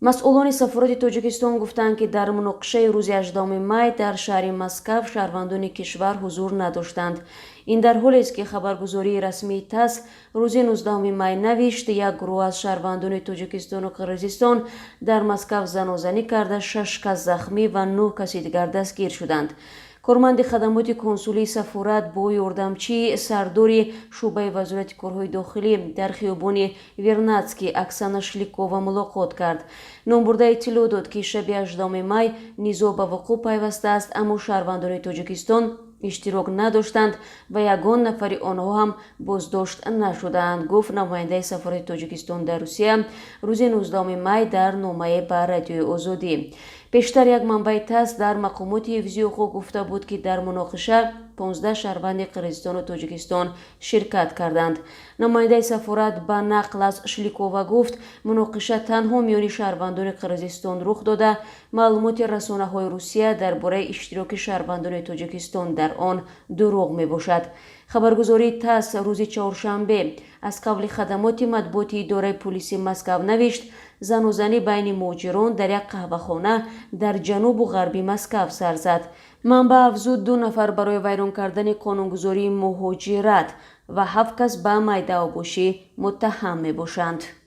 Масъулони сафорати Тоҷикистон гуфтанд, ки дар муноқишаи рӯзи 18 май дар шаҳри Москав шаҳрвандони кишвар ҳузур надоштанд. Ин дар ҳолест, ки хабаргузории расмии ТАСС рӯзи 19 май навишт, як гурӯҳ аз шаҳрвандони Тоҷикистону Қирғизистон дар Москав занозанӣ карда, шаш кас захмӣ ва нӯҳ каси дигар дастгир шуданд. Корманди хадамоти консулии сафорат бо ёрдамчии сардори шӯъбаи Вазорати корҳои дохилӣ дар хиёбони Вернадский Оксана Шликова мулоқот кард. Номбурда иттилоъ дод, ки шаби 18 май низоъ ба вуқӯъ пайвастааст, аммо шаҳрвандони Тоҷикистон иштирок надоштанд ва ягон нафари онҳо ҳам боздошт нашудаанд, гуфт намояндаи сафорати Тоҷикистон дар Русия рӯзи 19 май дар номае ба Радиои Озодӣ. Пештар як манбаи ТАСС дар мақомоти ҳифзи ҳуқуқ гуфта буд, ки дар муноқиша 15 шаҳрванди Қирғизистону Тоҷикистон ширкат карданд. Намояндаи сафорат ба нақл аз Шликова гуфт, муноқиша танҳо миёни шаҳрвандони Қирғизистон рух дода, маълумоти расонаҳои Русия дар бораи иштироки шаҳрвандони Тоҷикистон дар он дурӯғ мебошад. Хабаргузории ТАСС рӯзи чоршанбе аз қавли хадамоти матбуоти идораи пулиси Москав навишт, занозанӣ байни муҳоҷирон дар як қаҳвахона дар ҷанубу ғарби Москав сар зад. Манбаъ афзуд, ду нафар барои вайрон кардани қонунгузории муҳоҷират ва ҳафт кас ба майдаобошӣ муттаҳам мебошанд.